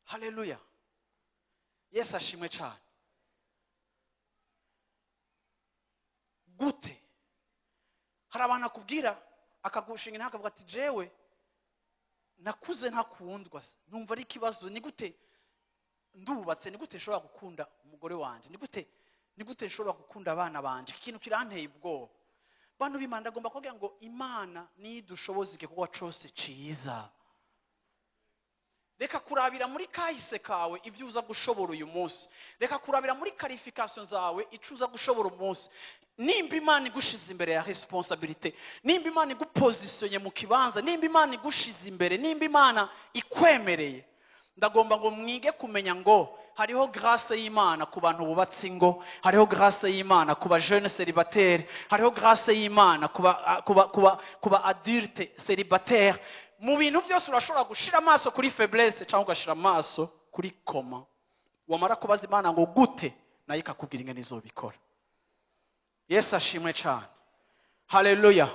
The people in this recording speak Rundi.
Haleluya, Yesu ashimwe cyane. Gute hari abantu akubwira akagushinga intaka, akavuga ati jewe nakuze ntakundwa, numva ari ikibazo. Ni gute ndubatse? Ni gute nshobora gukunda umugore wanje? Ni gute nshobora gukunda abana banje? Iki kintu kiranteye ubwoba. Bantu b'Imana, ndagomba kugira ngo Imana nidushoboze igikorwa cose ciza. Reka kurabira muri kahise kawe ibyo uza gushobora uyu munsi. Reka kurabira muri qualification zawe icyo uza gushobora umunsi. Nimba Imana igushize imbere ya responsabilité, nimba Imana igupositionye mu kibanza, nimba Imana igushize imbere, nimba Imana ikwemereye, ndagomba ngo mwige kumenya ngo hariho grâce y'Imana ku bantu bubatse ingo, hariho grâce y'Imana ku ba jeune célibataire, hariho grâce y'Imana ku ba adulte célibataire. Mu bintu byose urashobora gushira amaso kuri faiblesse cyangwa ugashira amaso kuri comment. Wamara kubaza Imana ngo gute, nayo ikakubwira ingene izobikora. Yesu ashimwe cyane. Haleluya.